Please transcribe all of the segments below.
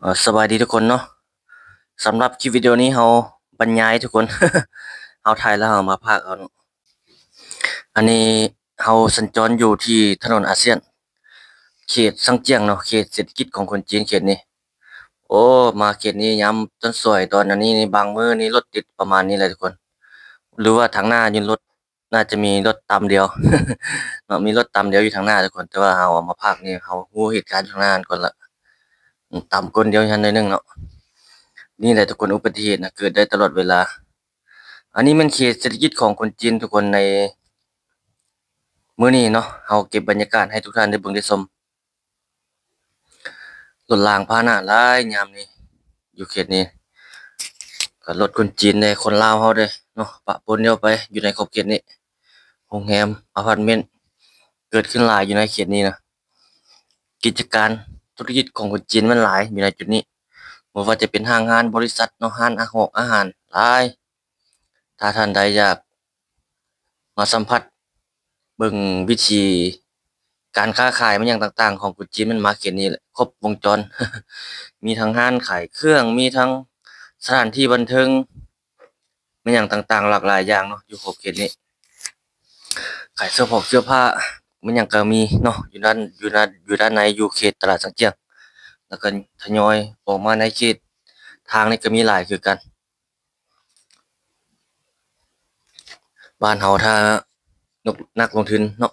ເອີ ສະບາຍດີທຸກຄົນເນາະ. ສຳລັບຄລິບວິດີໂອນີ້ເຮົາບັນຍາຍທຸກຄົນ ເຮົາຖ່າຍແລ້ວເຮົາມາພາກເອົາເນາະ. ອັນນີ້ເຮົາສັນຈອນຢູ່ທີ່ຖະໜົນອາຊຽນ ເຂດຊາງຈຽງເນາະ, ເຂດເສດຖະກິດຂອງຄົນຈີນເຂດນີ້. ໂອ້ ມາເຂດນີ້ຍາມຕອນສວຍ ຕອນອັນນີ້ນີ້ ບາງມື້ນີ້ລົດຕິດປະມານນີ້ແຫຼະທຸກຄົນ ຫຼືວ່າທາງໜ້າຢູ່ລົດ ໜ້າຈະມີລົດຕຳດຽວເນາະ, ມີລົດຕຳດຽວຢູ່ທາງໜ້າທຸກຄົນ. ແຕ່ວ່າເຮົາເອົາມາພາກນີ້ ເຮົາຮູ້ເຫດການຢູ່ທາງໜ້າຫັ້ນກ່ອນລະ ຕຳກົ້ນດຽວຫັ້ນໜ້ອຍໜຶ່ງເນາະ. ນີ້ແຫຼະທຸກຄົນ ອຸບັດຕິເຫດນະເກີດໄດ້ຕະຫຼອດເວລາ. ອັນນີ້ແມ່ນເຂດເສດຖະກິດຂອງຄົນຈີນທຸກຄົນ. ໃນມື້ນີ້ເນາະ ເຮົາເກັບບັນຍາກາດໃຫ້ທຸກທ່ານໄດ້ເບິ່ງໄດ້ຊົມ. ລົດລາງພາຫະນະຫຼາຍຍາມນີ້ ຢູ່ເຂດນີ້ ກໍລົດຄົນຈີນເດ້ ຄົນລາວເຮົາເດ້ເນາະ ປະປົນກັນໄປຢູ່ໃນຂອບເຂດນີ້. ໂຮງແຮມ ອາພາດເມັນ ເກີດຂຶ້ນຫຼາຍຢູ່ໃນເຂດນີ້ນະ. ກິດຈະການທຸລະກິດຂອງຄົນຈີນມັນຫຼາຍຢູ່ໃນຈຸດນີ້ ບໍ່ວ່າຈະເປັນຫ້າງຮ້ານ ບໍລິສັດເນາະ, ຮ້ານອາຫອກອາຫານຫຼາຍ. ຖ້າທ່ານໃດຢາກມາສຳຜັດເບິ່ງວິຖີການຄ້າຂາຍ ແມ່ນຫຍັງຕ່າງໆ ຂອງຄົນຈີນ ແມ່ນມາເຂດນີ້ແຫຼະ ຄົບວົງຈອນ. ມີທັງຮ້ານຂາຍເຄື່ອງ ມີທັງສະຖານທີ່ບັນເທີງ ແມ່ນຫຍັງຕ່າງໆ ຫຼາກຫຼາຍຢ່າງເນາະ ຢູ່ຂອບເຂດນີ້. ຂາຍເສື້ອຜອກເສື້ອຜ້າ ແມ່ນຫຍັງກໍມີເນາະ ຢູ່ດ້ານ ຢູ່ດ້ານ ຢູ່ດ້ານໃນ ຢູ່ເຂດຕະຫຼາດຊາງຈຽງ. ແລ້ວກໍທະຍອຍອອກມາໃນເຂດທາງນີ້ກໍມີຫຼາຍຄືກັນ. ບ້ານເຮົາ ຖ້ານັກ ນັກລົງທຶນເນາະ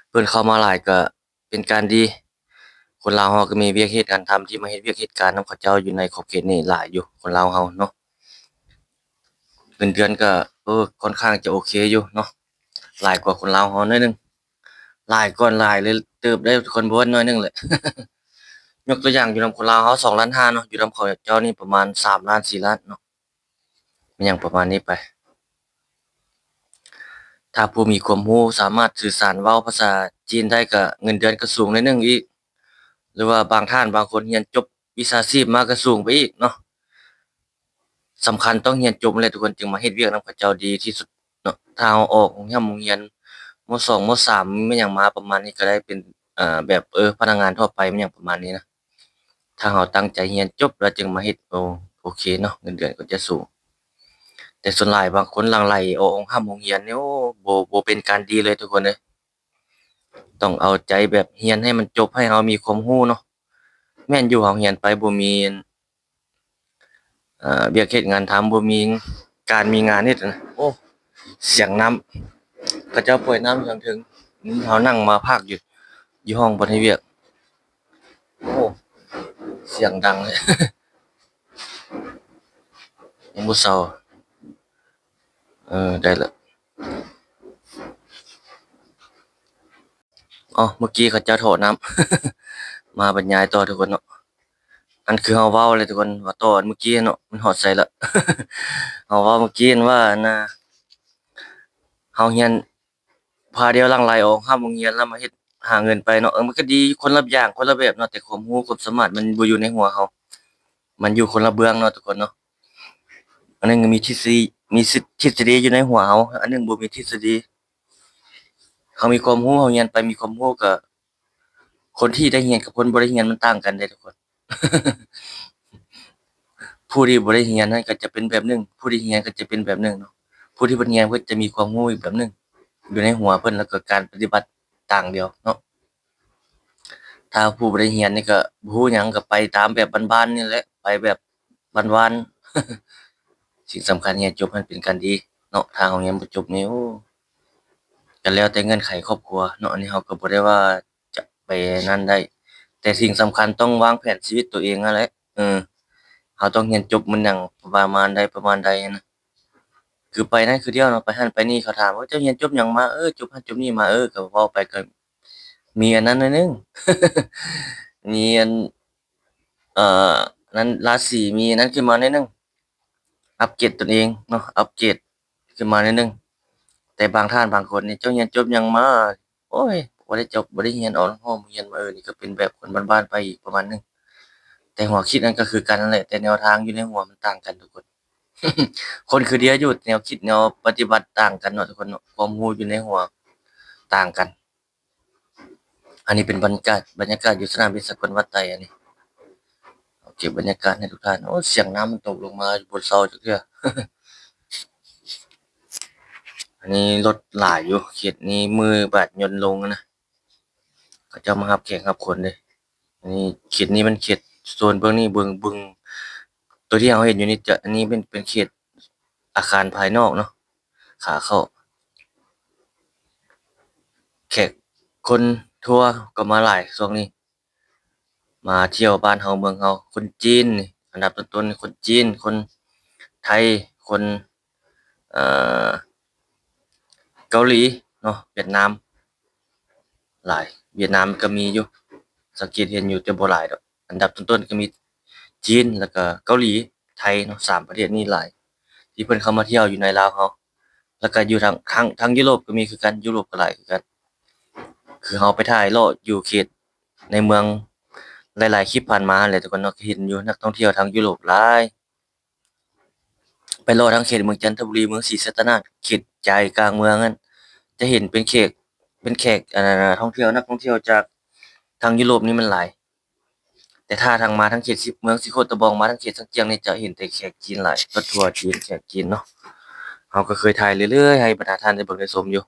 ເພິ່ນເຂົ້າມາຫຼາຍກໍເປັນການດີ. ຄົນລາວເຮົາກໍມີວຽກເຮັດງານທຳ ທີ່ມາເຮັດວຽກເຮັດການນຳເຂົາເຈົ້າຢູ່ໃນຂອບເຂດນີ້ຫຼາຍຢູ່ ຄົນລາວເຮົາເນາະ. ເງິນເດືອນກໍ ເອີ ຄ່ອນຂ້າງຈະໂອເຄຢູ່ເນາະ ຫຼາຍກວ່າຄົນລາວເຮົາໜ້ອຍໜຶ່ງ ຫຼາຍກ່ອນຫຼາຍເລີຍ ເຕີບໄດ້ທຸກຄົນ ບໍ່ວ່າໜ້ອຍໜຶ່ງແຫຼະ. ຍົກຕົວຢ່າງ ຢູ່ນຳຄົນລາວເຮົາສອງລ້ານຫ້າເນາະ ຢູ່ນຳເຂົາເຈົ້ານີ້ປະມານສາມລ້ານ ສີ່ລ້ານເນາະ ແມ່ນຫຍັງປະມານນີ້ໄປ. ຖ້າຜູ້ມີຄວາມຮູ້ສາມາດສື່ສານເວົ້າພາສາຈີນໄດ້ ກະເງິນເດືອນກະສູງໜ້ອຍໜຶ່ງອີກ ຫຼືວ່າບາງທ່ານບາງຄົນຮຽນຈົບວິຊາຊີບມາກະສູງໄປອີກເນາະ. ສຳຄັນຕ້ອງຮຽນຈົບຫັ້ນແຫຼະທຸກຄົນ ຈຶ່ງມາເຮັດວຽກນຳເຂົາເຈົ້າດີທີ່ສຸດເນາະ. ຖ້າເຮົາອອກໂຮງຮ່ຳໂຮງຮຽນ ມໍສອງ ມໍສາມ ແມ່ນຫຍັງມາປະມານນີ້ ກະໄດ້ເປັນ ເອີ ແບບ ເອີ ພະນັກງານທົ່ວໄປ ແມ່ນຫຍັງປະມານນີ້ນະ. ຖ້າເຮົາຕັ້ງໃຈຮຽນຈົບແລ້ວຈຶ່ງມາເຮັດ ໂອ ໂອເຄເນາະ ເງິນເດືອນກໍຈະສູງ. ແຕ່ສ່ວນຫຼາຍບາງຄົນຫຼັ່ງໄຫຼອອກໂຮງຮ່ຳໂຮງຮຽນນີ້ ໂອ້ ບໍ່ ບໍ່ເປັນການດີເລີຍທຸກຄົນເອີຍ. ຕ້ອງເອົາໃຈແບບຮຽນໃຫ້ມັນຈົບ ໃຫ້ເຮົາມີຄວາມຮູ້ເນາະ. ແມ່ນຢູ່ ເຮົາຮຽນໄປບໍ່ມີ ເອີ ວຽກເຮັດງານທຳ ບໍ່ມີການມີງານເຮັດນະ. ໂອ້ ສຽງນ້ຳ ເຂົາເຈົ້າປ່ອຍນ້ຳຢູ່ທາງເທິງ ເຮົານັ່ງມາພາກຢູ່ ຢູ່ຫ້ອງບ່ອນເຮັດວຽກ. ໂອ້ ສຽງດັງເລີຍ ຍັງບໍ່ເຊົາ. ເອີ ໄດ້ລະ. ອໍ ເມື່ອກີ້ເຂົາເຈົ້າທໍ່ນ້ຳ ມາບັນຍາຍຕໍ່ທຸກຄົນເນາະ. ອັນຄືເຮົາເວົ້າແຫຼະທຸກຄົນ ວ່າຕໍ່ອັນເມື່ອກີ້ເນາະ ມັນຮອດໃສລະ. ເຮົາເວົ້າເມື່ອກີ້ວ່າ ອັນນ່າ ເຮົາຮຽນ ພາດຽວຫຼັ່ງໄຫຼອອກຮ່ຳໂຮງຮຽນແລ້ວມາເຮັດຫາເງິນໄປເນາະ. ເອີ ມັນກໍດີຄົນລະຢ່າງ ຄົນລະແບບເນາະ ແຕ່ຄວາມຮູ້ຄວາມສາມາດມັນບໍ່ຢູ່ໃນຫົວເຮົາ ມັນຢູ່ຄົນລະເບື້ອງເນາະທຸກຄົນເນາະ. ອັນໜຶ່ງມີທິດສະດີ ມີທິດສະດີຢູ່ໃນຫົວເຮົາ ອັນໜຶ່ງບໍ່ມີທິດສະດີ. ເຮົາມີຄວາມຮູ້ ເຮົາຮຽນໄປມີຄວາມຮູ້ ກໍຄົນທີ່ໄດ້ຮຽນກັບຄົນບໍ່ໄດ້ຮຽນມັນຕ່າງກັນເດ້ທຸກຄົນ. ຜູ້ທີ່ບໍ່ໄດ້ຮຽນນັ້ນກໍຈະເປັນແບບໜຶ່ງ ຜູ້ທີ່ຮຽນກໍຈະເປັນແບບໜຶ່ງເນາະ. ຜູ້ທີ່ເພິ່ນຮຽນເພິ່ນຈະມີຄວາມຮູ້ອີກແບບໜຶ່ງ ຢູ່ໃນຫົວເພິ່ນ ແລ້ວກໍການປະຕິບັດຕ່າງດຽວເນາະ. ຖ້າຜູ້ບໍ່ໄດ້ຮຽນນີ້ກໍບໍ່ຮູ້ຫຍັງ ກໍໄປຕາມແບບບ້ານໆນີ້ແຫຼະ ໄປແບບ ບ້ານໆ. ສິ່ງສຳຄັນຮຽນຈົບຫັ້ນເປັນການດີເນາະ ຖ້າເຮົາຮຽນບໍ່ຈົບນີ້ ໂອ້ ກໍແລ້ວແຕ່ເງື່ອນໄຂຄອບຄົວເນາະ. ອັນນີ້ເຮົາກໍບໍ່ໄດ້ວ່າຈະໄປນັ້ນໄດ້ ແຕ່ສິ່ງສຳຄັນຕ້ອງວາງແຜນຊີວິດຕົວເອງຫັ້ນແຫຼະ. ເອີ ເຮົາຕ້ອງຮຽນຈົບມັນຫຍັງປະມານໃດປະມານໃດຫັ້ນນະ. ຄືໄປນັ້ນຄືດຽວເນາະ ໄປຫັ້ນໄປນີ້ ເຂົາຖາມວ່າ ເຈົ້າຮຽນຈົບຫຍັງມາ? ເອີ ຈົບຫັ້ນຈົບນີ້ມາ. ເອີ ກໍເວົ້າໄປ ກໍມີອັນນັ້ນໜ້ອຍໜຶ່ງ ມີອັນ ເອີ ນັ້ນລາສີ ມີອັນນັ້ນຂຶ້ນມາໜ້ອຍໜຶ່ງ ອັບເກຣດຕົນເອງເນາະ ອັບເກຣດຂຶ້ນມາໜ້ອຍໜຶ່ງ. ແຕ່ບາງທ່ານບາງຄົນນີ້ ເຈົ້າຮຽນຈົບຫຍັງມາ? ໂອ້ຍ ບໍ່ໄດ້ຈົບ ບໍ່ໄດ້ຮຽນ ອອກໂຮງຮຽນມາ. ເອີ ນີ້ກໍເປັນແບບຄົນບ້ານໆໄປອີກປະມານໜຶ່ງ ແຕ່ຫົວຄິດນັ້ນກໍຄືກັນນັ້ນແຫຼະ ແຕ່ແນວທາງຢູ່ໃນຫົວມັນຕ່າງກັນທຸກຄົນ. ຄົນຄືດຽວຢູ່ ແນວຄິດແນວປະຕິບັດຕ່າງກັນເນາະທຸກຄົນເນາະ ຄວາມຮູ້ຢູ່ໃນຫົວຕ່າງກັນ. ອັນນີ້ເປັນບັນຍາກາດ ບັນຍາກາດຢູ່ສະໜາມບິນສາກົນວັດໄຕ ອັນນີ້. ໂອເຄ ກັບບັນຍາກາດໃຫ້ທຸກທ່ານ. ໂອ້ ສຽງນ້ຳມັນຕົກລົງມາບໍ່ເຊົາຈັກເທື່ອ. ອັນນີ້ລົດຫຼາຍຢູ່ ເຂດນີ້ ມື້ບາດຍົນລົງນະ ເຂົາເຈົ້າມາຮັບແຂກຮັບຄົນເດ້. ອັນນີ້ ເຂດນີ້ມັນເຂດໂຊນເບື້ອງນີ້ ເບື້ອງ ເບື້ອງ ຕົວທີ່ເຮົາເຫັນຢູ່ນີ້ຈະ ອັນນີ້ເປັນ ເປັນເຂດອາຄານພາຍນອກເນາະ ຂາເຂົ້າ. ແຂກຄົນທົວກໍມາຫຼາຍຊ່ວງນີ້ ມາທ່ຽວບ້ານເຮົາເມືອງເຮົາ. ຄົນຈີນນີ້ ອັນດັບຕົ້ນໆ ຄົນຈີນ ຄົນໄທ ຄົນ ເອີ ເກົາຫຼີເນາະ ຫວຽດນາມຫຼາຍ. ຫວຽດນາມກໍມີຢູ່ ສັງເກດເຫັນຢູ່ ແຕ່ບໍ່ຫຼາຍດອກ. ອັນດັບຕົ້ນໆກໍມີຈີນ ແລ້ວກໍເກົາຫຼີ ໄທເນາະ ສາມປະເທດນີ້ຫຼາຍ ທີ່ເພິ່ນເຂົ້າມາທ່ຽວຢູ່ໃນລາວເຮົາ. ແລ້ວກໍຢູ່ທາງ ທາງ ທາງຢູໂຣບກໍມີຄືກັນ ຢູໂຣບກໍຫຼາຍຄືກັນ. ຄືເຮົາໄປຖ່າຍເລາະຢູ່ເຂດໃນເມືອງ ຫຼາຍໆຄລິບຜ່ານມາຫັ້ນແຫຼະທຸກຄົນເນາະ ກໍເຫັນຢູ່ ນັກທ່ອງທ່ຽວທາງຢູໂຣບຫຼາຍ. ໄປເລາະທາງເຂດເມືອງຈັນທະບູລີ ເມືອງສີສັດຕະນາກ ເຂດໃຈກາງເມືອງນັ້ນ ຈະເຫັນເປັນເຂດ ເປັນແຂກ ອັນນັ້ນນະ ທ່ອງທ່ຽວ ນັກທ່ອງທ່ຽວຈາກທາງຢູໂຣບນີ້ມັນຫຼາຍ. ແຕ່ຖ້າທາງມາທາງເຂດເມືອງສີໂຄດຕະບອງ ມາທາງເຂດຊຽງຈຽງນີ້ ຈະເຫັນແຕ່ແຂກຈີນຫຼາຍ ລົດທົວຈີນ ແຂກຈີນເນາະ. ເຮົາກໍເຄີຍຖ່າຍເລື້ອຍໆ ໃຫ້ບັນດາທ່ານໄດ້ເບິ່ງໄດ້ຊົມຢູ່.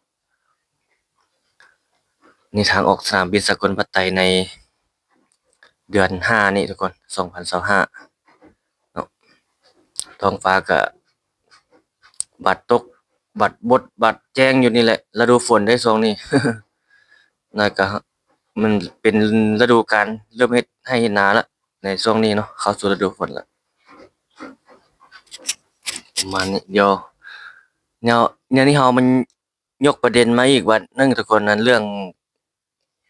ນີ້ທາງອອກສະໜາມບິນສາກົນວັດໄຕໃນເດືອນຫ້ານີ້ທຸກຄົນ ສອງພັນຊາວຫ້າເນາະ. ທ້ອງຟ້າກະບາດຕົກ ບາດບົດ ບາດແຈ້ງຢູ່ນີ້ແຫຼະ ລະດູຝົນເດ້ຊ່ວງນີ້. ແລ້ວກະມັນເປັນລະດູການເລີ່ມເຮັດໄຮ່ເຮັດນາລະ ໃນຊ່ວງນີ້ເນາະ ເຂົ້າສູ່ລະດູຝົນລະ ປະມານນີ້. ດຽວ ແນວ ແນວນີ້ເຮົາມັນ ຍົກປະເດັນມາອີກບັດໜຶ່ງທຸກຄົນ ນັ້ນເລື່ອງ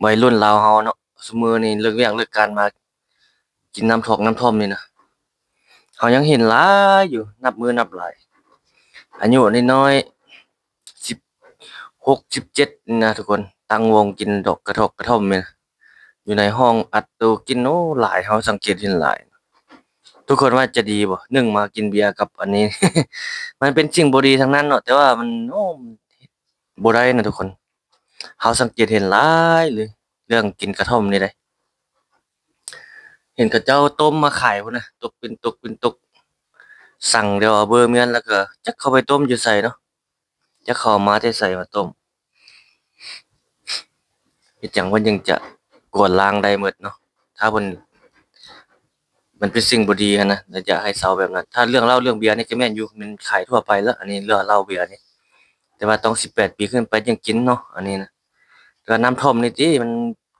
ໄວລຸ້ນລາວເຮົາເນາະ ຊຸມື້ນີ້ເລີກວຽກເລີກການມາກິນນ້ຳຖອກນ້ຳທ່ອມນີ້ນະ. ເຮົາຍັງເຫັນຫຼາຍຢູ່ ນັບມື້ນັບຫຼາຍ ອາຍຸນ້ອຍໆ ສິບຫົກ ສິບເຈັດນີ້ນະທຸກຄົນ ຕັ້ງວົງກິນດອກກະຖອກກະທ່ອມນີ້ນະ ຢູ່ໃນຫ້ອງອັດໂຕກິນ. ໂອ້ ຫຼາຍ ເຮົາສັງເກດເຫັນຫຼາຍ. ທຸກຄົນວ່າຈະດີບໍ່? ໜຶ່ງມາກິນເບຍກັບອັນນີ້ ມັນເປັນສິ່ງບໍ່ດີທັງນັ້ນເນາະ ແຕ່ວ່າມັນ ໂອ້ ບໍ່ໄດ້ນະທຸກຄົນ. ເຮົາສັງເກດເຫັນຫຼາຍເລີຍ ເລື່ອງກິນກະທ່ອມນີ້ເດ້. ເຫັນເຂົາເຈົ້າຕົ້ມມາຂາຍພຸ້ນນະ ຕົກເປັນຕົກເປັນຕົກ ສັ່ງແລ້ວເອົາເບີເມືອນ ແລ້ວກໍຈັກເຂົາໄປຕົ້ມຢູ່ໃສເນາະ. ຈັກເຂົາເອົາມາແຕ່ໃສມາຕົ້ມ ເຮັດຫຍັງເພິ່ນຈຶ່ງຈະກວາດລ້າງໄດ້ໝົດເນາະ. ຖ້າເພິ່ນ ມັນເປັນສິ່ງບໍ່ດີຫັ້ນນະ ແລ້ວຢາກໃຫ້ເຊົາແບບນັ້ນ. ຖ້າເລື່ອງເຫຼົ້າເລື່ອງເບຍນີ້ກໍແມ່ນຢູ່ ແມ່ນຂາຍທົ່ວໄປແລ້ວ ອັນນີ້ເລື່ອງເຫຼົ້າເບຍນີ້ ແຕ່ວ່າຕ້ອງສິບແປດປີຂຶ້ນໄປຈຶ່ງກິນເນາະ ອັນນີ້ນະ. ແຕ່ວ່ານ້ຳທ່ອມນີ້ຕິ ມັນ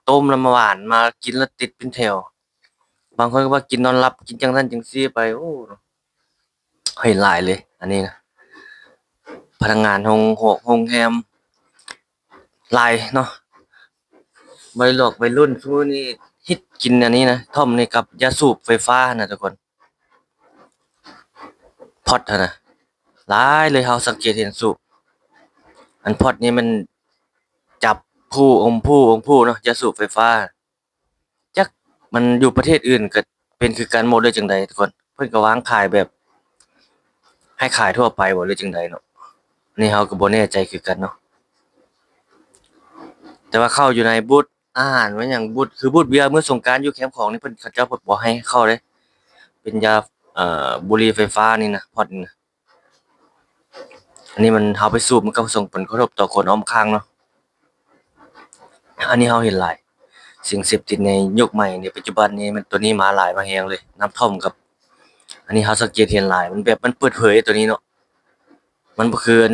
ຕົ້ມແລ້ວມາຫວານ ມາກິນແລ້ວຕິດເປັນແຖວ. ບາງຄົນກໍວ່າກິນນອນຫຼັບ ກິນຈັ່ງນັ້ນຈັ່ງຊີ້ໄປ ໂອ້ ເຫັນຫຼາຍເລີຍ ອັນນີ້ນະ. ພະນັກງານໂຮງ ໂຮງແຮມຫຼາຍເນາະ ໄວຫຼອກໄວລຸ້ນຊຸມື້ນີ້ ຮິດກິນອັນນີ້ນະ ທ່ອມນີ້ກັບຢາສູບໄຟຟ້ານະທຸກຄົນ. ພອດຫັ້ນນະ ຫຼາຍເລີຍ ເຮົາສັງເກດເຫັນສູບ ອັນພອດນີ້ມັນຈັບຜູ້ອົມຜູ້ອົມຜູ້ເນາະ ຢາສູບໄຟຟ້າ. ຈັກມັນຢູ່ປະເທດອື່ນກໍເປັນຄືກັນບໍ່ ຫຼືຈັ່ງໃດທຸກຄົນ? ເພິ່ນກໍວາງຂາຍແບບໃຫ້ຂາຍທົ່ວໄປບໍ່ ຫຼືຈັ່ງໃດເນາະ? ອັນນີ້ເຮົາກໍບໍ່ແນ່ໃຈຄືກັນເນາະ. ແຕ່ວ່າເຂົ້າຢູ່ໃນບູດອາຫານ ແມ່ນຫຍັງ ບູດ ຄືບູດເບຍມື້ສົງການຢູ່ແຄມຂອງນີ້ ເພິ່ນ ເຂົາເຈົ້າບໍ່ໃຫ້ເຂົ້າເດ້. ເປັນຢາ ເອີ ບຸຫຼີ່ໄຟຟ້ານີ້ນະ ພອດນີ້ນະ. ອັນນີ້ມັນ ເຮົາໄປສູບ ມັນກໍສົ່ງຜົນກະທົບຕໍ່ຄົນອ້ອມຂ້າງເນາະ. ອັນນີ້ເຮົາເຫັນຫຼາຍ ສິ່ງເສບຕິດໃນຍຸກໃໝ່ໃນປັດຈຸບັນນີ້ ມັນ ໂຕນີ້ມາຫຼາຍມາແຮງເລີຍ ນ້ຳທ່ອມກັບ ອັນນີ້ເຮົາສັງເກດເຫັນຫຼາຍ ມັນແບບ ມັນເປີດເຜີຍໂຕນີ້ເນາະ. ມັນບໍ່ຄືອັນ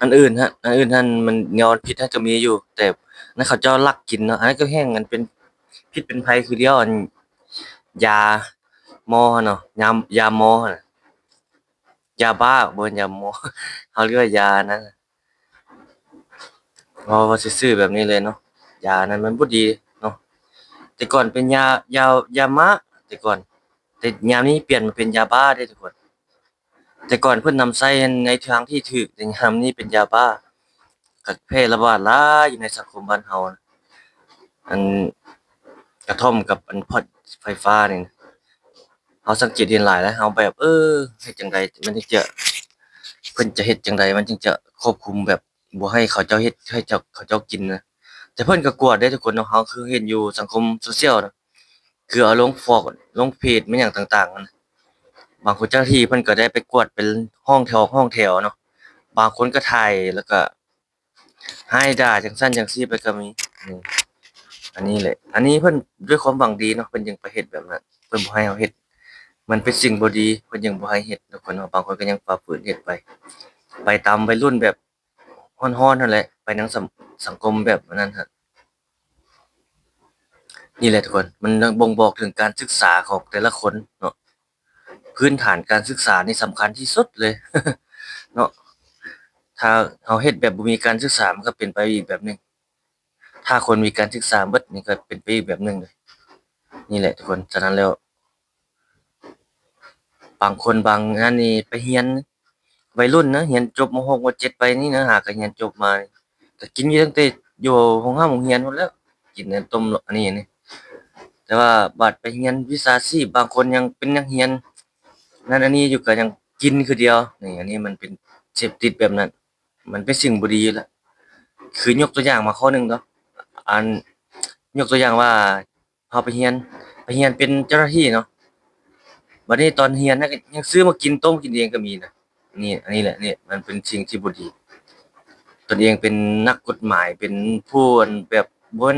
ອັນອື່ນຫັ້ນ ອັນອື່ນຫັ້ນມັນແນວມັນຜິດຫັ້ນກໍມີຢູ່ ແຕ່ນັ້ນເຂົາເຈົ້າລັກກິນເນາະ. ອັນນັ້ນກໍແຮງ ອັນເປັນພິດເປັນໄພຄືດຽວ ອັນຢາມໍຫັ້ນເນາະ ຍາ ຢາມໍຫັ້ນນະ. ຢາບ້າ ບໍ່ແມ່ນຢາມໍ ເຮົາເອີ້ນວ່າຢາອັນນັ້ນ ເວົ້າ ເວົ້າຊື່ໆແບບນີ້ເລີຍເນາະ. ຢາອັນນັ້ນມັນບໍ່ດີເນາະ ແຕ່ກ່ອນເປັນຢາ ຢາ ຢາມ້າ ແຕ່ກ່ອນ ແຕ່ຍາມນີ້ປ່ຽນມາເປັນຢາບ້າເດ້ທຸກຄົນ. ແຕ່ກ່ອນເພິ່ນນຳໃຊ້ໃນທາງທີ່ຖືກ ແຕ່ຍາມນີ້ເປັນຢາບ້າ ກໍແຜ່ລະບາດຫຼາຍຢູ່ໃນສັງຄົມບ້ານເຮົາ. ອັນກະທ່ອມກັບອັນພອດໄຟຟ້ານີ້ນະ ເຮົາສັງເກດເຫັນຫຼາຍແລ້ວ ເຮົາແບບ ເອີ ເຮັດຈັ່ງໃດມັນຈຶ່ງຈະ ເພິ່ນຈະເຮັດຈັ່ງໃດມັນຈຶ່ງຈະຄວບຄຸມ ແບບບໍ່ໃຫ້ເຂົາເຈົ້າເຮັດ ໃຫ້ເຈົ້າ ເຂົາເຈົ້າກິນນະ. ແຕ່ເພິ່ນກໍກວດເດ້ທຸກຄົນເນາະ ເຮົາຄືເຫັນຢູ່ສັງຄົມໂຊຊຽວນະ ຄືເອົາລົງຟອກ ລົງເພຈ ແມ່ນຫຍັງຕ່າງໆ ຫັ້ນນະ. ບາງຄົນເຈົ້າໜ້າທີ່ເພິ່ນກໍໄດ້ໄປກວດເປັນຫ້ອງແຖວ ຫ້ອງແຖວເນາະ, ບາງຄົນກໍຖ່າຍແລ້ວກໍຮ້າຍດ່າຈັ່ງຊັ້ນຈັ່ງຊີ້ໄປກໍມີ. ອືມ ອັນນີ້ແຫຼະ ອັນນີ້ເພິ່ນດ້ວຍຄວາມຫວັງດີເນາະ ເພິ່ນຈຶ່ງໄປເຮັດແບບນັ້ນ ເພິ່ນບໍ່ໃຫ້ເຮົາເຮັດ ມັນເປັນສິ່ງບໍ່ດີ ເພິ່ນຈຶ່ງບໍ່ໃຫ້ເຮັດ ທຸກຄົນເນາະ. ບາງຄົນກໍຍັງຝ່າຝືນເຮັດໄປ ໄປຕາມໄວລຸ້ນແບບ ຮ້ອນໆ ຫັ້ນແຫຼະ ໄປນຳສັງ ສັງຄົມແບບນັ້ນຫັ້ນ. ນີ້ແຫຼະທຸກຄົນ ມັນບົ່ງບອກເຖິງການສຶກສາຂອງແຕ່ລະຄົນເນາະ. ພື້ນຖານການສຶກສານີ້ສຳຄັນທີ່ສຸດເລີຍເນາະ. ຖ້າເຮົາເຮັດແບບບໍ່ມີການສຶກສາ ມັນກໍເປັນໄປອີກແບບໜຶ່ງ, ຖ້າຄົນມີການສຶກສາເບິດນີ້ກໍເປັນໄປອີກແບບໜຶ່ງເລີຍ. ນີ້ແຫຼະທຸກຄົນ ສະນັ້ນແລ້ວ ບາງຄົນບາງນັ້ນນີ້ໄປຮຽນ ໄວລຸ້ນນະ ຮຽນຈົບ ມ.ຫົກ ມ.ເຈັດ ໄປນີ້ນະ ຫາກໍຮຽນຈົບມາ ກໍກິນຢູ່ຕັ້ງແຕ່ຢູ່ໂຮງຮ່ຳໂຮງຮຽນພຸ້ນແລ້ວ ກິນອັນຕົ້ມອັນນີ້ນີ້. ແຕ່ວ່າບາດໄປຮຽນວິຊາຊີບ ບາງຄົນຍັງເປັນນັກຮຽນນັ້ນອັນນີ້ຢູ່ ກໍຍັງກິນຄືດຽວ. ນີ້ ອັນນີ້ມັນເປັນເສບຕິດແບບນັ້ນ ມັນເປັນສິ່ງບໍ່ດີຢູ່ແລ້ວ. ຄືຍົກຕົວຢ່າງມາຂໍ້ໜຶ່ງເນາະ ອັນ ຍົກຕົວຢ່າງວ່າ ເຮົາໄປຮຽນ ໄປຮຽນເປັນເຈົ້າໜ້າທີ່ເນາະ, ບັດນີ້ຕອນຮຽນນະ ຍັງຊື້ມາກິນ ຕົ້ມກິນເອງກໍມີນະ. ນີ້ ອັນນີ້ແຫຼະ ນີ້ມັນເປັນສິ່ງທີ່ບໍ່ດີ. ຕົນເອງເປັນນັກກົດໝາຍ ເປັນຜູ້ ອັນ ແບບ ບໍ່ແມ່ນ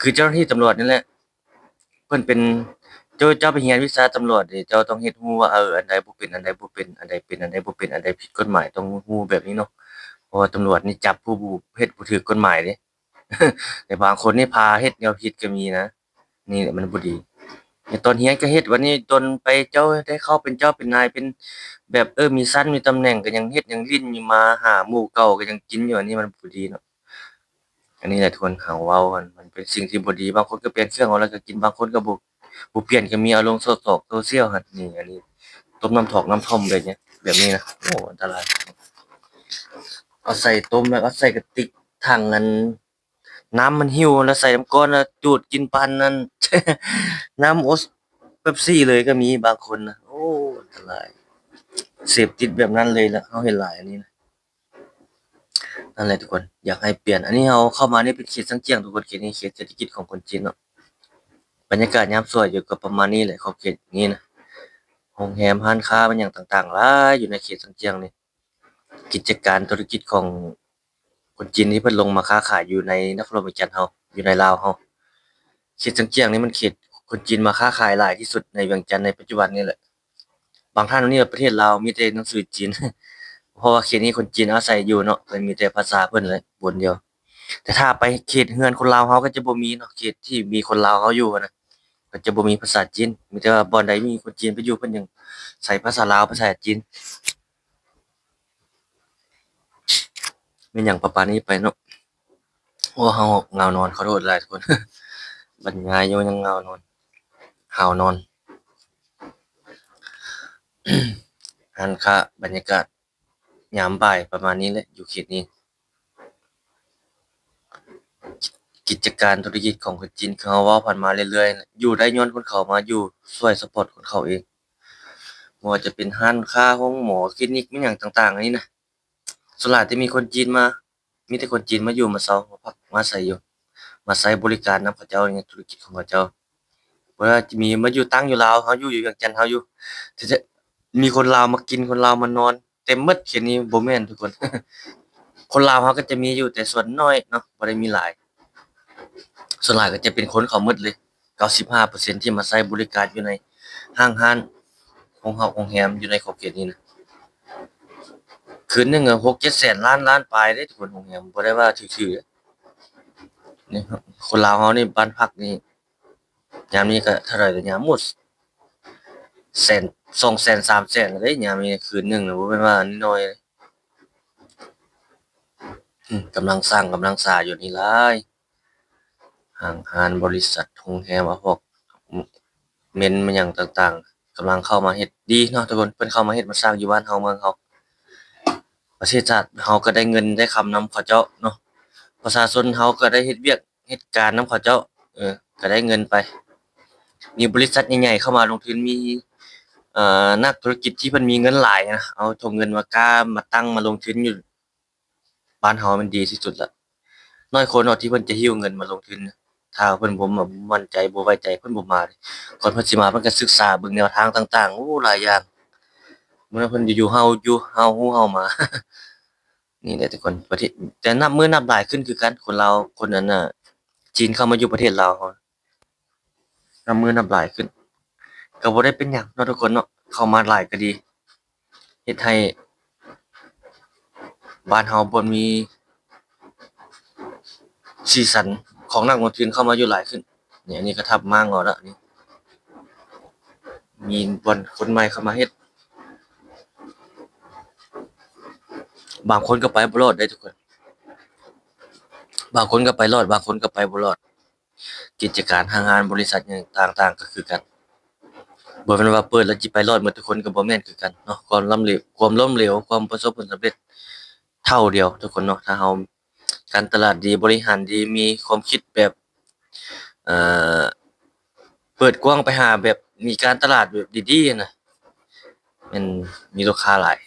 ຄືເຈົ້າໜ້າທີ່ຕຳຫຼວດນີ້ແຫຼະ ເພິ່ນເປັນ ເຈົ້າ ເຈົ້າໄປຮຽນວິຊາຕຳຫຼວດເດ ເຈົ້າຕ້ອງເຮັດຮູ້ວ່າ ເອີ ອັນໃດບໍ່ເປັນ ອັນໃດບໍ່ເປັນ ອັນໃດເປັນ ອັນໃດບໍ່ເປັນ ອັນໃດຜິດກົດໝາຍ ຕ້ອງຮູ້ແບບນີ້ເນາະ. ເພາະວ່າຕຳຫຼວດນີ້ຈັບຜູ້ ຜູ້ເຮັດບໍ່ຖືກກົດໝາຍເດ້. ແຕ່ບາງຄົນນີ້ພາເຮັດແນວຜິດກໍມີນະ. ນີ້ແຫຼະມັນບໍ່ດີ. ໃນຕອນຮຽນກໍເຮັດ ບັດນີ້ດົນໄປເຈົ້າໄດ້ເຂົ້າເປັນເຈົ້າເປັນນາຍ ເປັນແບບ ເອີ ມີຊັ້ນມີຕຳແໜ່ງ ກໍຍັງເຮັດຍັງຫຼິ້ນຢູ່ ມາຫາໝູ່ເກົ່າກໍຍັງກິນຢູ່. ອັນນີ້ມັນບໍ່ດີເນາະ. ອັນນີ້ແຫຼະທຸກຄົນ ເຮົາເວົ້າຫັ້ນ ມັນເປັນສິ່ງທີ່ບໍ່ດີ. ບາງຄົນກໍປ່ຽນເຄື່ອງເອົາແລ້ວກໍກິນ ບາງຄົນກໍບໍ່ ບໍ່ປ່ຽນກໍມີ ເອົາລົງໂຊຊຽວຫັ້ນ. ນີ້ ອັນນີ້ຕົ້ມນ້ຳຖອກນ້ຳຖ້ອມແບບນີ້ ແບບນີ້ນະ ໂອ້ ອັນຕະລາຍ. ເອົາໃສ່ຕົ້ມແລ້ວເອົາໃສ່ກະຕິກຖັງ ອັນ ນ້ຳມັນຫິ້ວ ແລ້ວໃສ່ນ້ຳກ້ອນ ແລ້ວຈູດກິນປານນັ້ນ ນ້ຳໂອສ ເປັບຊີເລີຍກໍມີບາງຄົນນະ. ໂອ້ ອັນຕະລາຍ ເສບຕິດແບບນັ້ນເລີຍລະ ເຮົາເຫັນຫຼາຍອັນນີ້ນະ. ນັ້ນແຫຼະທຸກຄົນ ຢາກໃຫ້ປ່ຽນ. ອັນນີ້ເຮົາເຂົ້າມານີ້ເປັນເຂດຊາງຈຽງທຸກຄົນ ເຂດນີ້ເຂດເສດຖະກິດຂອງຄົນຈີນເນາະ. ບັນຍາກາດຍາມສວຍຢູ່ກໍປະມານນີ້ແຫຼະ ຂອບເຂດນີ້ນະ. ໂຮງແຮມ ຮ້ານຄ້າ ແມ່ນຫຍັງຕ່າງໆ ຫຼາຍຢູ່ໃນເຂດຊາງຈຽງນີ້. ກິດຈະການທຸລະກິດຂອງຄົນຈີນທີ່ເພິ່ນລົງມາຄ້າຂາຍຢູ່ໃນນະຄອນຫຼວງວຽງຈັນເຮົາ ຢູ່ໃນລາວເຮົາ. ເຂດຊາງຈຽງນີ້ມັນເຂດຄົນຈີນມາຄ້າຂາຍຫຼາຍທີ່ສຸດໃນວຽງຈັນໃນປັດຈຸບັນນີ້ແຫຼະ. ບາງທ່ານວ່ານີ້ປະເທດລາວມີແຕ່ໜັງສືຈີນ ເພາະວ່າເຂດນີ້ຄົນຈີນອາໄສຢູ່ເນາະ ກໍມີແຕ່ພາສາເພິ່ນແຫຼະ ບົນດຽວ. ແຕ່ຖ້າໄປເຂດເຮືອນຄົນລາວເຮົາກໍຈະບໍ່ມີເນາະ ເຂດທີ່ມີຄົນລາວເຮົາຢູ່ນະ ກໍຈະບໍ່ມີພາສາຈີນ. ມີແຕ່ວ່າບ່ອນໃດມີຄົນຈີນໄປຢູ່ ເພິ່ນຍັງໃຊ້ພາສາລາວ ພາສາຈີນ. ແມ່ນຫຍັງປະປານນີ້ໄປເນາະ. ໂອ້ ເຮົາຫາວນອນ ຂໍໂທດຫຼາຍທຸກຄົນ ບັນຍາຍຢູ່ຍັງຫາວນອນ ຫາວນອນ. ຮ້ານຄ້າ ບັນຍາກາດຍາມບ່າຍປະມານນີ້ແຫຼະ ຢູ່ເຂດນີ້. ກິດຈະການທຸລະກິດຂອງຄົນຈີນ ຄືເຮົາເວົ້າຜ່ານມາເລື້ອຍໆ ຢູ່ໄດ້ຍ້ອນຄົນເຂົາມາຢູ່ຊ່ວຍຊັບພອດຄົນເຂົາເອງ. ບໍ່ວ່າຈະເປັນຮ້ານຄ້າ ໂຮງໝໍ ຄລີນິກ ແມ່ນຫຍັງຕ່າງໆ ອັນນີ້ນະ ສ່ວນຫຼາຍຈະມີຄົນຈີນມາ ມີແຕ່ຄົນຈີນມາຢູ່ມາເຊົາ ມາພັກມາອາໄສຢູ່ ມາໃຊ້ບໍລິການນຳເຂົາເຈົ້າໃນທຸລະກິດຂອງເຂົາເຈົ້າ. ເວລາຈະມີມາຢູ່ຕັ້ງຢູ່ລາວ ເຮົາຢູ່ ຢູ່ວຽງຈັນເຮົາຢູ່ ແຕ່ຈະມີຄົນລາວມາກິນ ຄົນລາວມານອນ ເຕັມໝົດເຂດນີ້ ບໍ່ແມ່ນທຸກຄົນ. ຄົນລາວເຮົາກໍຈະມີຢູ່ ແຕ່ສ່ວນໜ້ອຍເນາະ ບໍ່ໄດ້ມີຫຼາຍ. ສ່ວນຫຼາຍກໍຈະເປັນຄົນເຂົາໝົດເລີຍ ເກົ້າສິບຫ້າເປີເຊັນ ທີ່ມາໃຊ້ບໍລິການຢູ່ໃນຫ້າງຮ້ານ ໂຮງເຮົາ ໂຮງແຮມ ຢູ່ໃນຂອບເຂດນີ້ນະ. ຄືນໜຶ່ງກໍຫົກເຈັດແສນ ລ້ານ ລ້ານປາຍເດ້ທຸກຄົນ ໂຮງແຮມ ບໍ່ໄດ້ວ່າຖືກໆເດ້. ນີ້ ຄົນລາວເຮົານີ້ ບ້ານພັກນີ້ ຍາມນີ້ກໍເທົ່າໃດລະ ຍາມໝົດ ແສນ ສອງແສນ ສາມແສນລະເດ້ ຍາມນີ້ ຄືນໜຶ່ງນະ ບໍ່ແມ່ນວ່ານ້ອຍ. ອືມ ກຳລັງສ້າງກຳລັງສາຢູ່ນີ້ຫຼາຍ ຫ້າງຮ້ານ ບໍລິສັດ ໂຮງແຮມ ອາພອກເມັນ ແມ່ນຫຍັງຕ່າງໆ ກຳລັງເຂົ້າມາເຮັດ ດີເນາະທຸກຄົນ ເພິ່ນເຂົ້າມາເຮັດມາສ້າງຢູ່ບ້ານເຮົາເມືອງເຮົາ. ປະເທດຊາດເຮົາກໍໄດ້ເງິນໄດ້ຄຳນຳເຂົາເຈົ້າເນາະ ປະຊາຊົນເຮົາກໍໄດ້ເຮັດວຽກ ເຮັດການນຳເຂົາເຈົ້າ ເອີ ກໍໄດ້ເງິນໄປ. ມີບໍລິສັດໃຫຍ່ໆເຂົ້າມາລົງທຶນ ມີ ເອີ ນັກທຸລະກິດທີ່ເພິ່ນມີເງິນຫຼາຍນະ ເອົາຖົງເງິນມາກ້າມາຕັ້ງມາລົງທຶນຢູ່ບ້ານເຮົາ ມັນດີທີ່ສຸດລະ. ນ້ອຍຄົນເນາະທີ່ເພິ່ນຈະຫິ້ວເງິນມາລົງທຶນ ຖ້າເພິ່ນບໍ່ໝັ້ນໃຈ ບໍ່ໄວ້ໃຈ ເພິ່ນບໍ່ມາເດ້. ກ່ອນເພິ່ນຊິມາ ເພິ່ນກໍສຶກສາເບິ່ງແນວທາງຕ່າງໆ ໂອ້ ຫຼາຍຢ່າງ. ເມື່ອເພິ່ນຢູ່ໆ ເຮົາຢູ່ ເຮົາຮູ້ເຮົາມາ ນີ້ແຫຼະທຸກຄົນ ປະເທດ ແຕ່ນັບມື້ນັບຫຼາຍຂຶ້ນຄືກັນ ຄົນລາວ ຄົນອັນນ່າ ຈີນເຂົ້າມາຢູ່ປະເທດລາວເຮົາ ນັບມື້ນັບຫຼາຍຂຶ້ນ ກໍບໍ່ໄດ້ເປັນຫຍັງເນາະທຸກຄົນເນາະ ເຂົ້າມາຫຼາຍກໍດີ ເຮັດໃຫ້ບ້ານເຮົາບໍ່ມີສີສັນຂອງນັກລົງທຶນເຂົ້າມາຢູ່ຫຼາຍຂຶ້ນ. ນີ້ ອັນນີ້ກໍທັບມ້າງເອົາລະ ນີ້ ມີບ່ອນຄົນໃໝ່ເຂົ້າມາເຮັດ ບາງຄົນກໍໄປບໍ່ລອດເດ້ທຸກຄົນ ບາງຄົນກໍໄປລອດ ບາງຄົນກໍໄປບໍ່ລອດ. ກິດຈະການຫ້າງຮ້ານບໍລິສັດຫຍັງຕ່າງໆ ກໍຄືກັນ ບໍ່ແມ່ນວ່າເປີດແລ້ວຊິໄປລອດໝົດທຸກຄົນ ກໍບໍ່ແມ່ນຄືກັນເນາະ. ຄວາມລ້ຳເຫຼວ ຄວາມລົ້ມເຫຼວ ຄວາມປະສົບຜົນສຳເລັດເທົ່າດຽວທຸກຄົນເນາະ ຖ້າເຮົາ ການຕະຫຼາດດີ ບໍລິຫານດີ ມີຄວາມຄິດແບບ ເອີ ເປີດກວ້າງໄປຫາແບບມີການຕະຫຼາດແບບດີໆ ນະ ແມ່ນມີລູກຄ້າຫຼາຍ.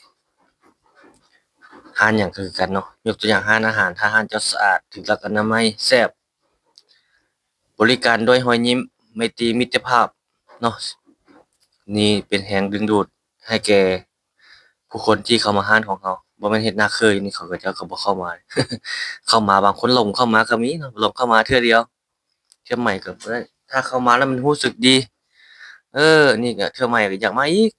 ຮ້ານຫຍັງກໍຄືກັນເນາະ ຍົກຕົວຢ່າງຮ້ານອາຫານ ຖ້າຮ້ານເຈົ້າສະອາດ ຖືກຫຼັກອະນາໄມ ແຊບ ບໍລິການດ້ວຍຮອຍຍິ້ມ ໄມຕີ ມິດຕະພາບເນາະ ນີ້ເປັນແຮງດຶງດູດໃຫ້ແກ່ຜູ້ຄົນທີ່ເຂົ້າມາຮ້ານຂອງເຮົາ. ບໍ່ແມ່ນເຮັດໜ້າເຄີຍນີ້ ເຂົາເຈົ້າກໍບໍ່ເຂົ້າມາ ເຂົ້າມາ ບາງຄົນຫຼົງເຂົ້າມາກໍມີເນາະ ຫຼົງເຂົ້າມາເທື່ອດຽວ ເທື່ອໃໝ່ກໍບໍ່ໄດ້ ຖ້າເຂົ້າມາແລ້ວມັນຮູ້ສຶກດີ ເອີ ນີ້ກໍເທື່ອໃໝ່ກໍຢາກມາອີກ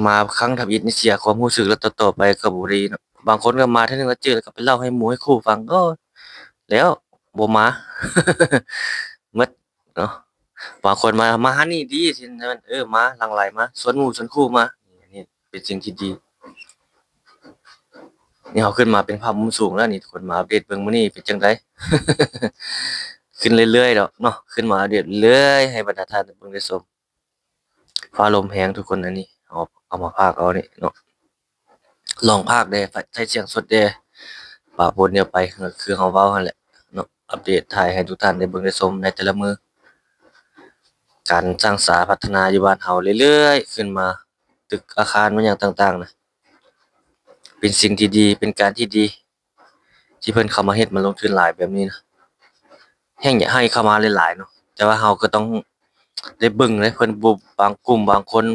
ມາຄັ້ງທຳອິດນີ້ເສຍຄວາມຮູ້ສຶກ ແລ້ວຕໍ່ໆໄປກໍບໍ່ດີເນາະ. ບາງຄົນກໍມາເທື່ອໜຶ່ງແລ້ວເຈີ ແລ້ວກໍໄປເລົ່າໃຫ້ໝູ່ໃຫ້ຄູ່ຟັງ ໂອ້ ແລ້ວບໍ່ມາໝົດເນາະ. ບາງຄົນມາ ມາຮ້ານນີ້ດີ ຊິເອີ ມາຫຼັ່ງໄຫຼມາ ຊວນໝູ່ຊວນຄູ່ມາ ນີ້ເປັນສິ່ງທີ່ດີ. ນີ້ເຮົາຂຶ້ນມາເປັນພາບມຸມສູງແລ້ວນີ້ ທຸກຄົນມາອັບເດດເບິ່ງມື້ນີ້ເປັນຈັ່ງໃດ ຂຶ້ນເລື້ອຍໆດອກເນາະ ຂຶ້ນມາອັບເດດເລື້ອຍໃຫ້ບັນດາທ່ານໄດ້ເບິ່ງໄດ້ຊົມ. ຟ້າລົມແຮງທຸກຄົນ ອັນນີ້ເອົາ ເອົາມາພາກເອົານີ້ເນາະ ລອງພາກແດ່ ໃຊ້ສຽງສົດແດ່ ປະປົນດຽວໄປ ຄືເຮົາເວົ້າຫັ້ນແຫຼະເນາະ ອັບເດດຖ່າຍໃຫ້ທຸກທ່ານໄດ້ເບິ່ງໄດ້ຊົມໃນແຕ່ລະມື້. ການສ້າງສາພັດທະນາຢູ່ບ້ານເຮົາເລື້ອຍໆຂຶ້ນມາ ຕຶກອາຄານແມ່ນຫຍັງຕ່າງໆນະ ເປັນສິ່ງທີ່ດີ ເປັນການທີ່ດີ ທີ່ເພິ່ນເຂົ້າມາເຮັດມາລົງທຶນຫຼາຍແບບນີ້ນະ ແຮ່ງຢາກໃຫ້ເຂົ້າມາຫຼາຍໆເນາະ ແຕ່ວ່າເຮົາກໍຕ້ອງໄດ້ເບິ່ງເດ້ ເພິ່ນບໍ່ ບາງກຸ່ມບາງຄົນ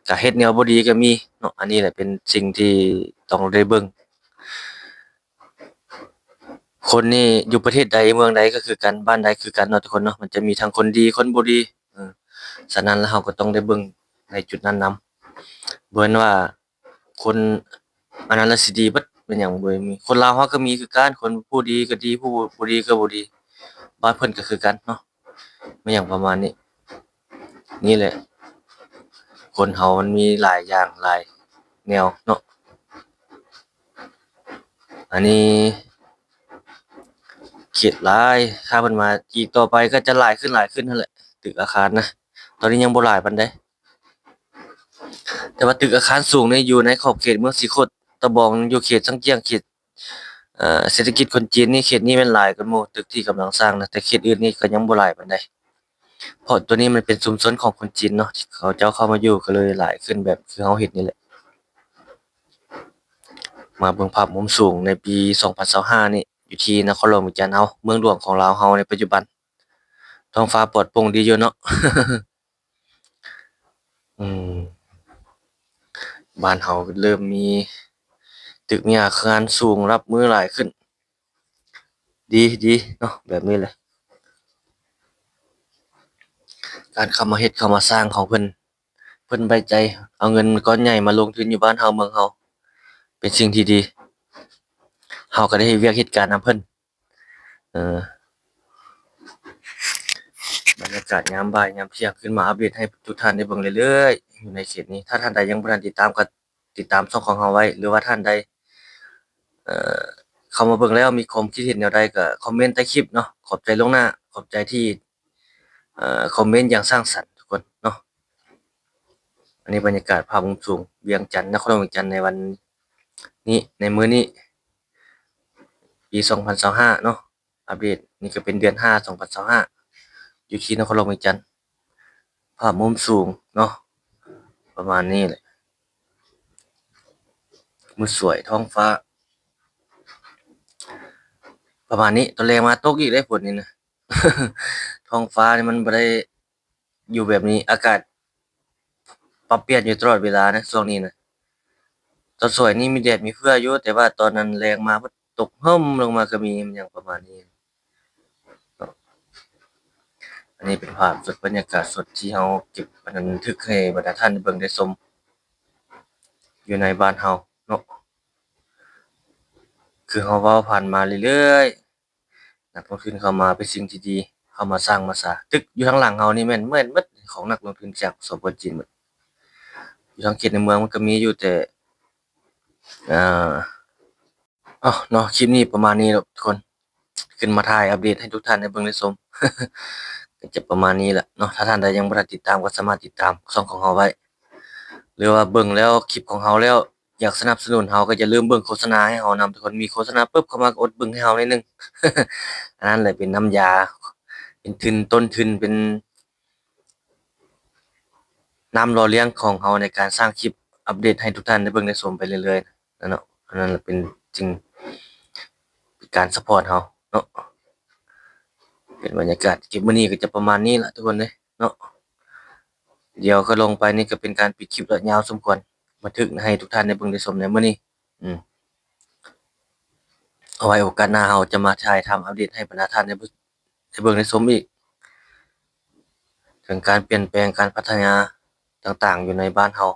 ກໍເຮັດແນວບໍ່ດີກໍມີເນາະ. ອັນນີ້ແຫຼະເປັນສິ່ງທີ່ຕ້ອງໄດ້ເບິ່ງ ຄົນນີ້ຢູ່ປະເທດໃດເມືອງໃດກໍຄືກັນ ບ້ານໃດຄືກັນເນາະທຸກຄົນເນາະ ມັນຈະມີທັງຄົນດີຄົນບໍ່ດີ. ເອີ ສະນັ້ນແລ້ວເຮົາກໍຕ້ອງໄດ້ເບິ່ງໃນຈຸດນັ້ນນຳ ບໍ່ແມ່ນວ່າ ຄົນອັນນັ້ນລະຊິດີເບິດ ແມ່ນຫຍັງບໍ່ມີ ຄົນລາວເຮົາກໍມີຄືກັນ ຄົນຜູ້ດີກໍດີ ຜູ້ບໍ່ດີກໍບໍ່ດີ ບ້ານເພິ່ນກໍຄືກັນເນາະ ແມ່ນຫຍັງປະມານນີ້. ນີ້ແຫຼະ ຄົນເຮົາມັນມີຫຼາຍຢ່າງຫຼາຍແນວເນາະ. ອັນນີ້ເຂດຫຼາຍ ຖ້າເພິ່ນມາອີກຕໍ່ໄປກໍຈະຫຼາຍຂຶ້ນ ຫຼາຍຂຶ້ນຫັ້ນແຫຼະ ຕຶກອາຄານນະ ຕອນນີ້ຍັງບໍ່ຫຼາຍປານໃດ. ແຕ່ວ່າຕຶກອາຄານສູງນີ້ຢູ່ໃນຂອບເຂດເມືອງສີໂຄດຕະບອງ ຢູ່ເຂດຊາງຈຽງ ເຂດ ເອີ ເສດຖະກິດຄົນຈີນນີ້ ເຂດນີ້ແມ່ນຫຼາຍກວ່າໝູ່ ຕຶກທີ່ກຳລັງສ້າງນະ ແຕ່ເຂດອື່ນນີ້ກໍຍັງບໍ່ຫຼາຍປານໃດ ເພາະຕົວນີ້ມັນເປັນຊຸມຊົນຂອງຄົນຈີນເນາະ ທີ່ເຂົາເຈົ້າເຂົ້າມາຢູ່ ກໍເລີຍຫຼາຍຂຶ້ນແບບຄືເຮົາເຫັນນີ້ແຫຼະ. ມາເບິ່ງພາບມຸມສູງໃນປີສອງພັນຊາວຫ້ານີ້ ຢູ່ທີ່ນະຄອນຫຼວງວຽງຈັນເຮົາ ເມືອງຫຼວງຂອງລາວເຮົາໃນປັດຈຸບັນ ທ້ອງຟ້າປອດໂປ່ງດີຢູ່ເນາະ. ອືມ ບ້ານເຮົາເລີ່ມມີຕຶກມີອາຄານສູງ ນັບມື້ຫຼາຍຂຶ້ນ ດີ ດີເນາະ ແບບນີ້ແຫຼະ ການເຂົ້າມາເຮັດເຂົ້າມາສ້າງຂອງເພິ່ນ ເພິ່ນໄວ້ໃຈເອົາເງິນກ້ອນໃຫຍ່ມາລົງທຶນຢູ່ບ້ານເຮົາເມືອງເຮົາ ເປັນສິ່ງທີ່ດີ ເຮົາກໍໄດ້ເຮັດວຽກເຮັດການນຳເພິ່ນ. ເອີ ບັນຍາກາດຍາມບ່າຍຍາມທ່ຽງ ຂຶ້ນມາອັບເດດໃຫ້ທຸກທ່ານໄດ້ເບິ່ງເລື້ອຍໆ ຢູ່ໃນເຂດນີ້. ຖ້າທ່ານໃດຍັງບໍ່ທັນຕິດຕາມ ກໍຕິດຕາມຊ່ອງຂອງເຮົາໄວ້ ຫຼືວ່າທ່ານໃດ ເອີ ເຂົ້າມາເບິ່ງແລ້ວມີຄວາມຄິດເຫັນແນວໃດ ກໍຄອມເມັນໃຕ້ຄລິບເນາະ. ຂອບໃຈລ່ວງໜ້າ ຂອບໃຈທີ່ ເອີ ຄອມເມັນຢ່າງສ້າງສັນທຸກຄົນເນາະ. ອັນນີ້ບັນຍາກາດພາບມຸມສູງວຽງຈັນ ນະຄອນຫຼວງວຽງຈັນໃນວັນນີ້ ໃນມື້ນີ້ ປີສອງພັນຊາວຫ້າເນາະ ອັບເດດ ນີ້ກໍເປັນເດືອນຫ້າ ສອງພັນຊາວຫ້າ ຢູ່ທີ່ນະຄອນຫຼວງວຽງຈັນ ພາບມຸມສູງເນາະ ປະມານນີ້ແຫຼະ ມືດສວຍ ທ້ອງຟ້າ ປະມານນີ້. ຕອນແລງມາຕົກອີກເດ້ຝົນນີ້ນະ ທ້ອງຟ້ານີ້ມັນບໍ່ໄດ້ຢູ່ແບບນີ້ ອາກາດປັບປ່ຽນຢູ່ຕະຫຼອດເວລານະ ຊ່ວງນີ້ນະ. ຕອນສວຍນີ້ມີແດດມີເຟືອຢູ່ ແຕ່ວ່າຕອນນັ້ນແລງມາ ຕົກເຮີ້ມລົງມາກໍມີ ຫຍັງປະມານນີ້ເນາະ. ອັນນີ້ເປັນພາບສົດ ບັນຍາກາດສົດທີ່ເຮົາເກັບບັນທຶກໃຫ້ບັນດາທ່ານໄດ້ເບິ່ງໄດ້ຊົມ ຢູ່ໃນບ້ານເຮົາເນາະ. ຄືເຮົາເວົ້າຜ່ານມາເລື້ອຍໆ ນັກລົງທຶນເຂົ້າມາເປັນສິ່ງທີ່ດີ ເຂົ້າມາສ້າງມາສາ. ຕຶກຢູ່ທາງຫຼັງເຮົານີ້ແມ່ນ ແມ່ນໝົດຂອງນັກລົງທຶນຈາກ ສປ ຈີນໝົດ. ຢູ່ທາງເຂດໃນເມືອງມັນກໍມີຢູ່ ແຕ່ ອ່າ ເອົາເນາະ ຄລິບນີ້ປະມານນີ້ແຫຼະທຸກຄົນ ຂຶ້ນມາຖ່າຍອັບເດດໃຫ້ທຸກທ່ານໄດ້ເບິ່ງໄດ້ຊົມ ກໍຈະປະມານນີ້ແຫຼະເນາະ. ຖ້າທ່ານໃດຍັງບໍ່ທັນຕິດຕາມ ກໍສາມາດຕິດຕາມຊ່ອງຂອງເຮົາໄວ້ ຫຼືວ່າເບິ່ງແລ້ວ ຄລິບຂອງເຮົາແລ້ວ ຢາກສະໜັບສະໜູນເຮົາ ກໍຢ່າລືມເບິ່ງໂຄສະນາໃຫ້ເຮົານຳທຸກຄົນ. ມີໂຄສະນາປຶບເຂົ້າມາ ກໍອົດເບິ່ງໃຫ້ເຮົາໜ້ອຍໜຶ່ງ. ອັນນັ້ນແຫຼະເປັນນ້ຳຢາ ເປັນທຶນ ຕົ້ນທຶນ ເປັນ ນ້ຳຫຼໍ່ລ້ຽງຂອງເຮົາໃນການສ້າງຄລິບອັບເດດໃຫ້ທຸກທ່ານໄດ້ເບິ່ງໄດ້ຊົມໄປເລື້ອຍໆນະເນາະ. ອັນນັ້ນລະເປັນສິ່ງ ເປັນການຊັບພອດເຮົາເນາະ. ເປັນບັນຍາກາດຄລິບມື້ນີ້ກໍຈະປະມານນີ້ລະທຸກຄົນເອີຍເນາະ. ດຽວກໍລົງໄປນີ້ກໍເປັນການປິດຄລິບລະ ຍາວສົມຄວນ ບັນທຶກໃຫ້ທຸກທ່ານໄດ້ເບິ່ງໄດ້ຊົມໃນມື້ນີ້. ອືມ ເອົາໄວ້ໂອກາດໜ້າເຮົາຈະມາຖ່າຍທຳອັບເດດໃຫ້ບັນດາທ່ານໄດ້ເບິ່ງ ໄດ້ເບິ່ງໄດ້ຊົມອີກ ເຖິງການປ່ຽນແປງ ການພັດທະນາຕ່າງໆຢູ່ໃນບ້ານເຮົາ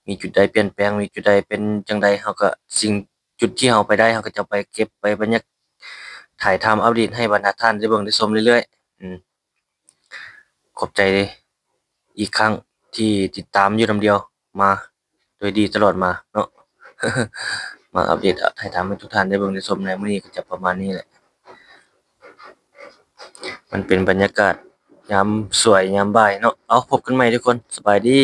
ມີຈຸດໃດປ່ຽນແປງ ມີຈຸດໃດເປັນຈັ່ງໃດ ເຮົາກໍ ສິ່ງ ຈຸດທີ່ເຮົາໄປໄດ້ ເຮົາກໍຈະໄປເກັບໄປບັນຍາ ຖ່າຍທຳອັບເດດໃຫ້ບັນດາທ່ານໄດ້ເບິ່ງໄດ້ຊົມເລື້ອຍໆ. ອືມ ຂອບໃຈອີກຄັ້ງທີ່ຕິດຕາມຢູ່ນຳດຽວມາໂດຍດີຕະຫຼອດມາເນາະ. ມາອັບເດດ ຖ່າຍທຳໃຫ້ທຸກທ່ານໄດ້ເບິ່ງໄດ້ຊົມໃນມື້ນີ້ກໍຈະປະມານນີ້ແຫຼະ. ມັນເປັນບັນຍາກາດຍາມສວຍຍາມບ່າຍເນາະ. ເອົາ ພົບກັນໃໝ່ທຸກຄົນ ສະບາຍດີ.